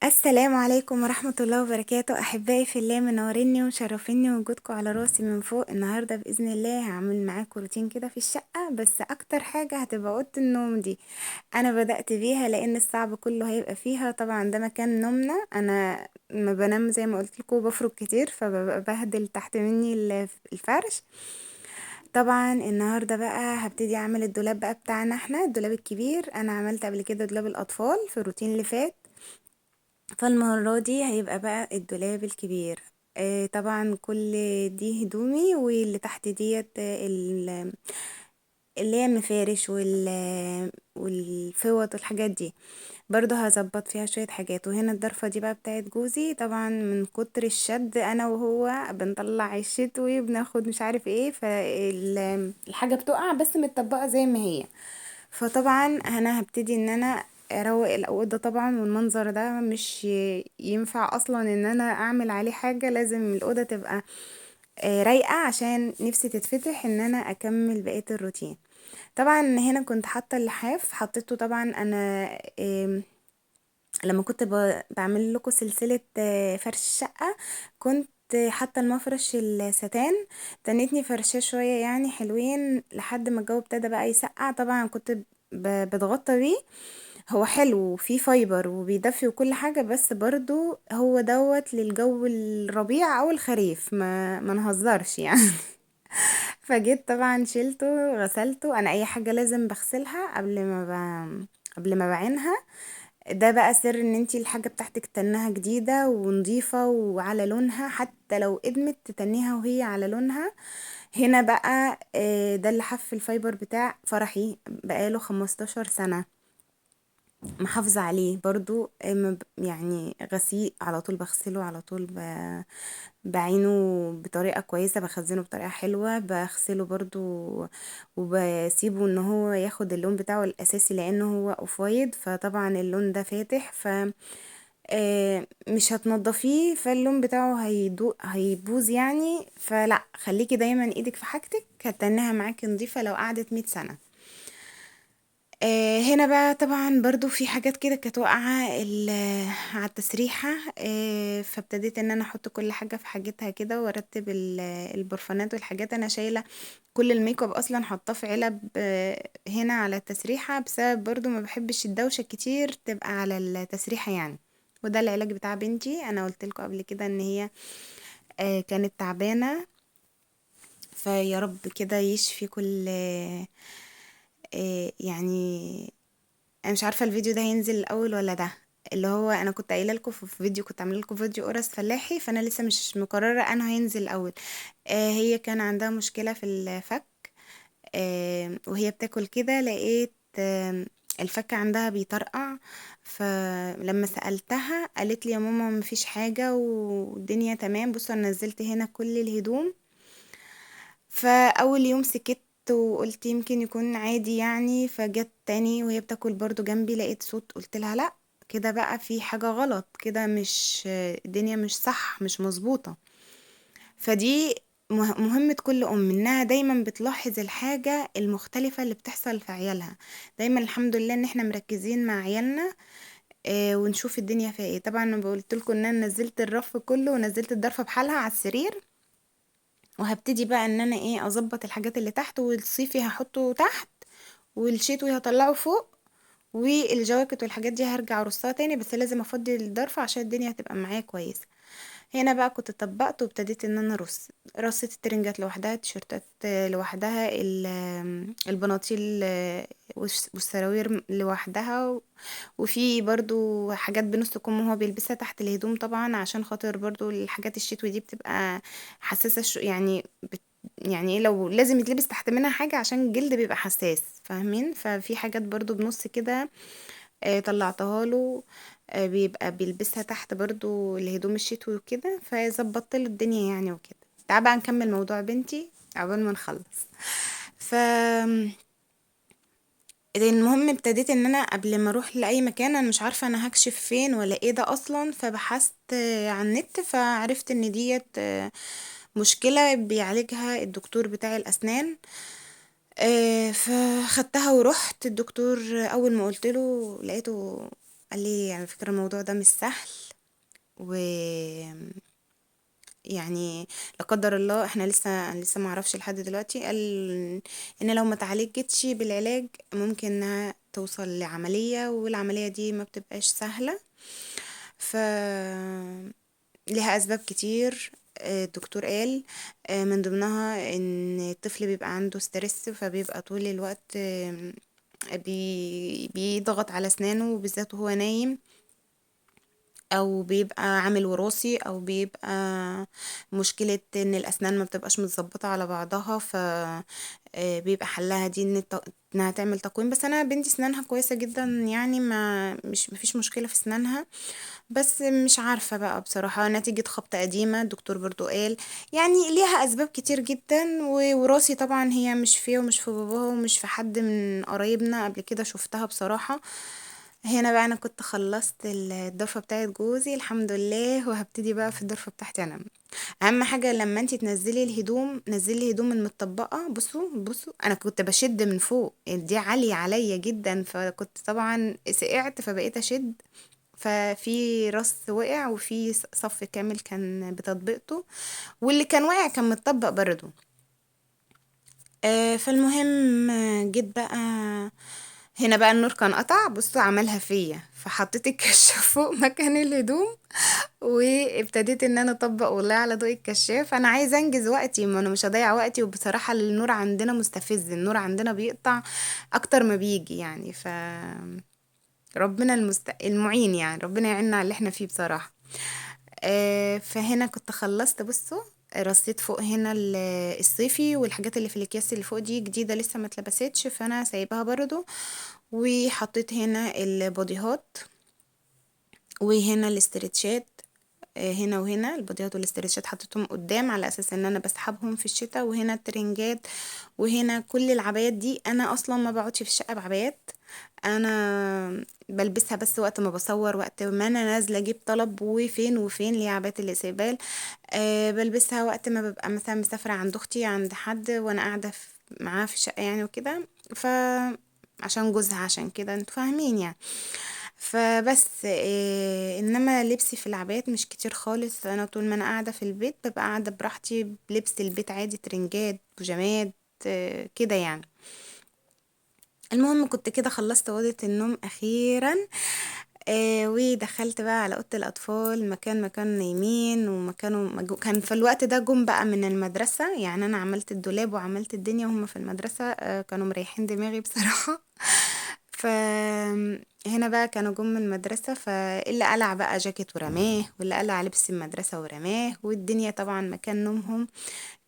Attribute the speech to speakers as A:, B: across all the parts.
A: السلام عليكم ورحمة الله وبركاته. أحبائي في الله، منوريني ومشرفيني وجودكم على راسي من فوق. النهاردة بإذن الله هعمل معاكم روتين كده في الشقة، بس أكتر حاجة هتبقى أوضة النوم دي أنا بدأت بيها لأن الصعب كله هيبقى فيها. طبعا ده مكان نومنا، أنا ما بنام زي ما قلت لكم بفرك كتير فببقى بهدل تحت مني الفرش. طبعا النهارده بقى هبتدي اعمل الدولاب بقى بتاعنا احنا، الدولاب الكبير. انا عملت قبل كده دولاب الاطفال في الروتين اللي فات، فالمرة دي هيبقى بقى الدولاب الكبير. طبعا كل دي هدومي، واللي تحت ديت اللي هي المفارش والفوط والحاجات دي، برضو هظبط فيها شوية حاجات. وهنا الضرفة دي بقى بتاعت جوزي، طبعا من كتر الشد انا وهو بنطلع الشتوي بناخد مش عارف ايه، فالحاجة بتقع بس متطبقة زي ما هي. فطبعا انا هبتدي ان انا اروق الاوضة طبعا، والمنظر ده مش ينفع اصلا ان انا اعمل عليه حاجة، لازم الاوضة تبقى رايقة عشان نفسي تتفتح ان انا اكمل بقية الروتين. طبعا هنا كنت حاطه اللحاف، حطيته طبعا انا لما كنت بعمل لكم سلسلة فرش الشقة، كنت حاطه المفرش الستان، تنتني فرشاه شوية يعني حلوين لحد ما الجو ابتدى بقى يسقع. طبعا كنت بتغطى بيه، هو حلو وفيه fiber وبيدفي وكل حاجة، بس برضو هو دوت للجو الربيع او الخريف، ما نهزرش يعني. فجيت طبعا شيلته غسلته، انا اي حاجة لازم بغسلها قبل ما بعينها. ده بقى سر ان انتي الحاجة بتاعتك تنها جديدة ونظيفة وعلى لونها، حتى لو قدمت تتنيها وهي على لونها. هنا بقى ده اللي حف ال fiber بتاع فرحي، بقاله 15 سنة محافظة عليه برضو، يعني غسيل على طول، بغسله على طول، بعينه بطريقة كويسة، بخزنة بطريقة حلوة، بغسله برضو وبسيبه ان هو ياخد اللون بتاعه الاساسي لانه هو off white، فطبعا اللون ده فاتح، ف مش هتنضفيه فاللون بتاعه هيبوظ يعني. فلا، خليكي دايما ايدك في حاجتك، هتنها معاكي نظيفة لو قعدت 100 سنة. هنا بقى طبعا برضو في حاجات كده كانت واقعة على التسريحة، فابتديت ان انا احط كل حاجة في حاجتها كده وارتب البرفانات والحاجات. انا شايلة كل الميك اب اصلا حاطاه في علب، هنا على التسريحة، بسبب برضو ما بحبش الدوشة كتير تبقى على التسريحة يعني. وده العلاج بتاع بنتي، انا قلت لكم قبل كده ان هي كانت تعبانة، فيا رب كده يشفي كل، يعني انا مش عارفه الفيديو ده هينزل الاول ولا ده، اللي هو انا كنت قايله لكم في فيديو، كنت عامله لكم فيديو قرص فلاحي، فانا لسه مش مقررة انا هينزل الاول. هي كان عندها مشكلة في الفك، وهي بتاكل كده لقيت، الفك عندها بيطرقع، فلما سالتها قالت لي يا ماما مفيش حاجة والدنيا تمام. بصوا انا نزلت هنا كل الهدوم، فاول يوم سكت وقلت يمكن يكون عادي يعني، فجت تاني وهي بتاكل برضو جنبي لقيت صوت، قلت لها لا كده بقى في حاجة غلط، كده مش الدنيا مش صح، مش مظبوطة. فدي مهمة كل أم، إنها دايما بتلاحظ الحاجة المختلفة اللي بتحصل في عيالها. دايما الحمد لله إن احنا مركزين مع عيالنا، ونشوف الدنيا فيها ايه. طبعا انا قلت لكم ان انا نزلت الرف كله ونزلت الضرفة بحالها على السرير، وهبتدي بقى ان انا اظبط الحاجات اللي تحت، والصيفي هحطه تحت والشتوي هطلعه فوق، والجواكت والحاجات دي هرجع ارصها تاني، بس لازم افضي الضرفة عشان الدنيا هتبقى معايا كويسة. هنا بقى كنت طبقت وابتديت ان انا ارص، رصيت الترنجات لوحدها، التيشيرتات لوحدها، البناطيل والسراوير لوحدها، وفي برضو حاجات بنص كم وهو بيلبسها تحت الهدوم طبعا، عشان خاطر برضو الحاجات الشتوي دي بتبقى حساسة شو يعني يعني ايه، لو لازم يتلبس تحت منها حاجة عشان الجلد بيبقى حساس، فاهمين؟ ففي حاجات برضو بنص كده، طلعتها له، بيبقى بيلبسها تحت برضو الهدوم الشتوي وكده، فظبطت له الدنيا يعني وكده. تعال بقى نكمل موضوع بنتي عقبال ما نخلص. المهم ابتديت ان انا قبل ما اروح لاي مكان انا مش عارفه انا هكشف فين ولا ايه ده اصلا، فبحثت على النت، فعرفت ان ديت مشكلة بيعالجها الدكتور بتاع الاسنان، فخدتها ورحت الدكتور. اول ما قلت له لقيته قال لي على فكرة الموضوع ده مش سهل، و يعني لا قدر الله احنا لسه ما اعرفش لحد دلوقتي. قال ان لو ما اتعالجتش بالعلاج ممكن انها توصل لعملية، والعملية دي ما بتبقاش سهلة، ف ليها اسباب كتير. الدكتور قال من ضمنها ان الطفل بيبقى عنده stress، فبيبقى طول الوقت بيضغط على اسنانه وبالذات وهو نايم، او بيبقى عامل وراثي، او بيبقى مشكلة ان الاسنان ما بتبقاش متظبطة على بعضها، ف بيبقى حلها دي انها تعمل تقويم. بس انا بنتي اسنانها كويسة جدا، يعني ما مش مفيش مشكلة في اسنانها، بس مش عارفة بقى بصراحة نتيجة خبطة قديمة الدكتور برضو قال، يعني ليها اسباب كتير جدا. وراثي طبعا هي مش فيها ومش في باباها ومش في حد من قرايبنا قبل كده شفتها بصراحة. هنا بقى انا كنت خلصت الضرفة بتاعت جوزي الحمد لله، وهبتدي بقى في الضرفة بتاعتي انا. اهم حاجة لما انتي تنزلي الهدوم نزلي هدوم المتطبقة. بصوا انا كنت بشد من فوق، دي عالية عليا جدا، فكنت طبعا سقعت فبقيت اشد، ففي راس وقع وفي صف كامل كان بتطبيقته، واللي كان واقع كان متطبق برضو. فالمهم جيت بقى هنا بقى النور كان قطع، بصوا عملها فيا، فحطيت الكشاف فوق مكان الهدوم وابتديت ان انا اطبق والله على ضوء الكشاف. انا عايزه انجز وقتي، ما انا مش هضيع وقتي. وبصراحه النور عندنا مستفز، النور عندنا بيقطع اكتر ما بيجي يعني، ف ربنا المعين يعني، ربنا يعيننا على اللي احنا فيه بصراحه. فهنا كنت خلصت. بصوا رصيت فوق هنا الصيفي والحاجات اللي في الاكياس اللي فوق دي جديده لسه ما اتلبستش، فانا سايباها برضو. وحطيت هنا البوديهات وهنا الاسترتشات، هنا وهنا البوديهات والاسترتشات حطيتهم قدام على اساس ان انا بسحبهم في الشتاء. وهنا الترنجات، وهنا كل العبايات دي. انا اصلا ما بقعدش في الشقه بعبايات، انا بلبسها بس وقت ما بصور، وقت ما انا نازله اجيب طلب، وفين وفين ليا عبايات الاستقبال. بلبسها وقت ما ببقى مثلا مسافره عند اختي عند حد وانا قاعده معاها في الشقه يعني وكده، ف عشان جوزها، عشان كده انتوا فاهمين يعني. فبس انما لبسي في العبايات مش كتير خالص. انا طول ما انا قاعده في البيت ببقى قاعده براحتي بلبس البيت عادي، ترنجات بيجامات، كده يعني. المهم كنت كده خلصت اوضه النوم اخيرا، ودخلت بقى على اوضه الاطفال، مكان ما كانوا نايمين ومكانوا كان في الوقت ده جم بقى من المدرسه، يعني انا عملت الدولاب وعملت الدنيا وهم في المدرسه، كانوا مريحين دماغي بصراحه. فهنا بقى كانوا جم من المدرسة، فاللي قلع بقى جاكيت ورماه، واللي قلع لبس المدرسة ورماه، والدنيا طبعا مكان نومهم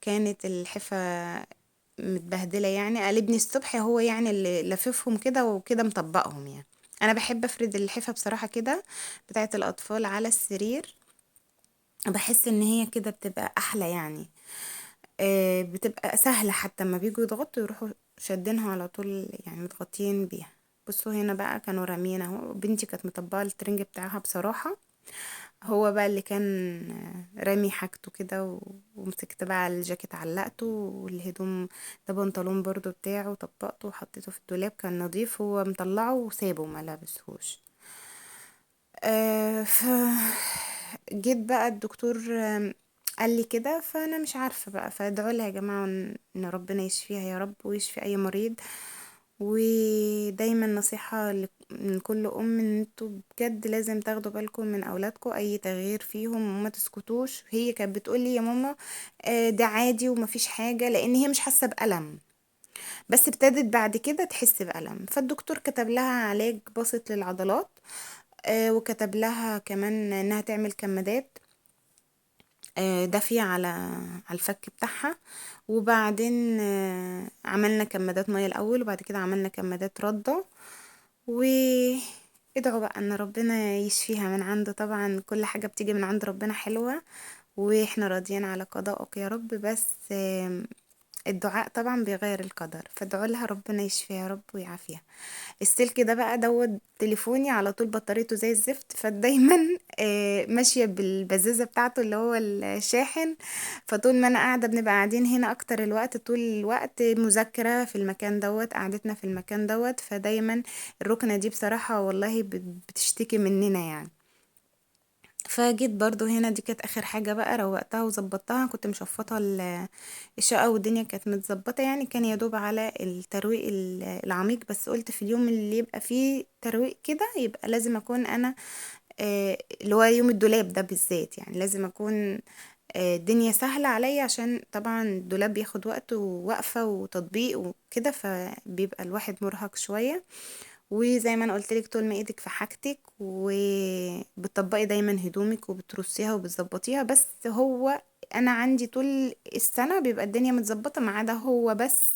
A: كانت الحفة متبهدلة يعني. قلبني الصبح هو يعني اللي لففهم كده وكده مطبقهم يعني. انا بحب افرد الحفة بصراحة كده بتاعة الاطفال على السرير، بحس ان هي كده بتبقى احلى يعني، بتبقى سهلة حتى ما بيجوا يضغطوا يروحوا شادينها على طول يعني متغطيين بيها. بصوا هنا بقى كانوا راميين اهو، بنتي كانت مطبقه الترنج بتاعها بصراحه، هو بقى اللي كان رامي حاجته كده، ومسكت بقى الجاكيت علقته، والهدوم ده بنطلون برضو بتاعه طبقته وحطيته في الدولاب، كان نظيف هو مطلعه وسابه ما لبسهوش. ف جيت بقى الدكتور قال لي كده، فانا مش عارفه بقى، فادعوا لها يا جماعه ان ربنا يشفيها يا رب ويشفي اي مريض. ودايما نصيحه من كل ام ان انتوا بجد لازم تاخدوا بالكم من اولادكم، اي تغيير فيهم وما تسكتوش. هي كانت بتقولي يا ماما، ده عادي ومفيش حاجه، لان هي مش حاسه بالم، بس ابتدت بعد كده تحس بالم. فالدكتور كتب لها علاج بسيط للعضلات، وكتب لها كمان انها تعمل كمادات، دافية على الفك بتاعها. وبعدين عملنا كمادات مية الأول، وبعد كده عملنا كمادات ردة. وادعوا بقى ان ربنا يشفيها من عنده، طبعا كل حاجة بتيجي من عند ربنا حلوة، واحنا راضيين على قضائك يا رب. بس الدعاء طبعا بيغير القدر، فادعوا لها ربنا يشفيها يا رب ويعافيها. السلك ده بقى دوت تليفوني على طول بطاريته زي الزفت، فدايما ماشية بالبزازة بتاعته اللي هو الشاحن. فطول ما انا قاعدة بنبقى قاعدين هنا اكتر الوقت، طول الوقت مذاكرة في المكان دوت، قعدتنا في المكان دوت، فدايما الركنة دي بصراحة والله بتشتكي مننا يعني. فجيت برضو هنا، دي كانت اخر حاجة بقى روقتها وظبطتها، كنت مشفطة الشقة والدنيا كانت متظبطة يعني، كان يا دوب على الترويق العميق، بس قلت في اليوم اللي يبقى فيه ترويق كده يبقى لازم اكون انا، اللي هو يوم الدولاب ده بالذات يعني لازم اكون، الدنيا سهلة عليا، عشان طبعا الدولاب بياخد وقت ووقفة وتطبيق وكده، فبيبقى الواحد مرهق شوية. وزي ما انا قلت لك طول ما ايدك في حاجتك وبتطبقي دايما هدومك وبترصيها وبتظبطيها، بس هو انا عندي طول السنة بيبقى الدنيا متظبطة، ما عدا هو بس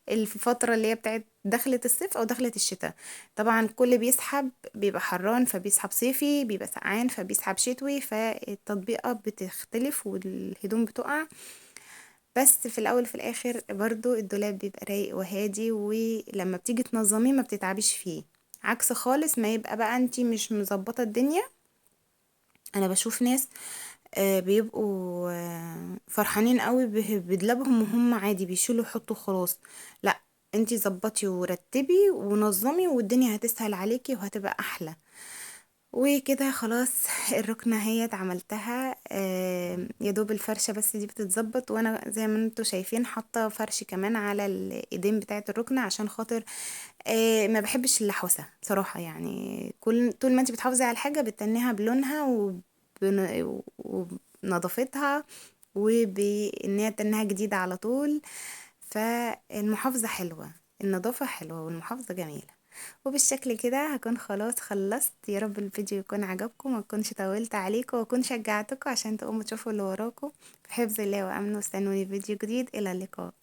A: الفترة اللي هي بتاعت دخلة الصيف او دخلة الشتاء. طبعا كل بيسحب بيبقى حران فبيسحب صيفي، بيبقى سقعان فبيسحب شتوي، فالتطبيقة بتختلف والهدوم بتقع. بس في الاول وفي الاخر برضو الدولاب بيبقى رايق وهادي، ولما بتيجي تنظميه ما بتتعبيش فيه، عكس خالص ما يبقى بقى انتي مش مظبطة الدنيا. انا بشوف ناس، بيبقوا، فرحانين قوي بدولابهم وهم عادي بيشيلوا يحطوا خلاص. لا، انتي ظبطي ورتبي ونظمي والدنيا هتسهل عليكي وهتبقى احلى. وكده خلاص الركنة هي عملتها، يا دوب الفرشة بس دي بتتظبط، وانا زي ما انتوا شايفين حاطة فرش كمان على الايدين بتاعة الركنة عشان خاطر، ما بحبش اللحوسة بصراحة يعني. طول ما انتي بتحافظي على الحاجة بتتنيها بلونها وبنظافتها وبان هي تنها جديدة على طول. فالمحافظة حلوة، النظافة حلوة، والمحافظة جميلة. وبالشكل كده هكون خلاص خلصت. يا رب الفيديو يكون عجبكم، ما اكونش طولت عليكم، واكون شجعتكم عشان تقوموا تشوفوا اللي وراكم. في حفظ الله وامنه، استنوني فيديو جديد. الى اللقاء.